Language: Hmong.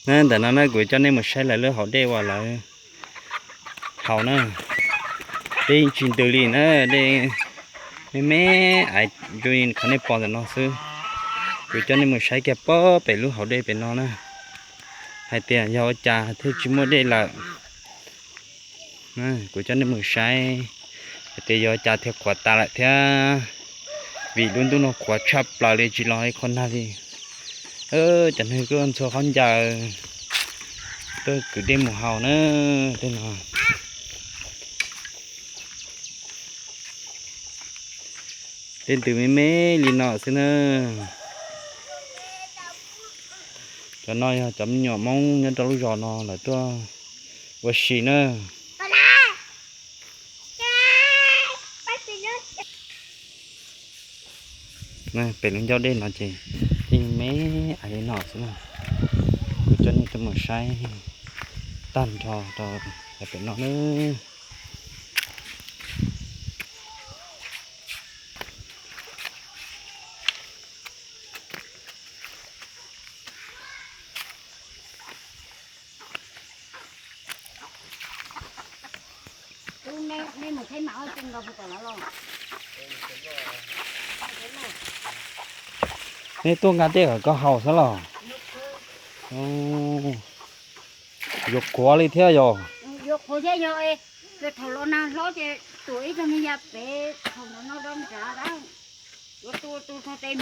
Na, ntawm no na kuv coj nej mus saib lawv lub hauv dej uas lawv haus na. Dej yeej tsis ntws li na, dej me me, ais zoo li qhov nej pom ntawm no xwb. Kuv coj nej mus saib kiag pem lub hauv dej pem no na, hais tias yog ua cas thiaj tsis muaj dej lawm. Kuv coj nej mus saib hais tias yog ua cas thiaj qhuav tas lawm thiab, vim lub ntuj no qhuav tshaj plaws li tsis los ib qho nag li. Cov neeg kuj ntxhua khaub ncaws tuaj kwv dej mus haus na. Tej no dej ntws me me li no xwb na. Cov no yog cov me nyuam Hmoob nyob rau lub zos no lawv tuaj ua si na. Pem lub ncauj dej no ces yeej me ais li no xwb na. Kuv coj nej tuaj mus saib tag nrho rau pem no na. Nej tuaj nqa dej kom koj haus xwb los? Yuav qhuav li thiab yog? Yuav qhuav thiab yog, thaum los nag hlob ces tuam ib tug me ya pem thaum no no rau nrad, yuav tu tu txog tes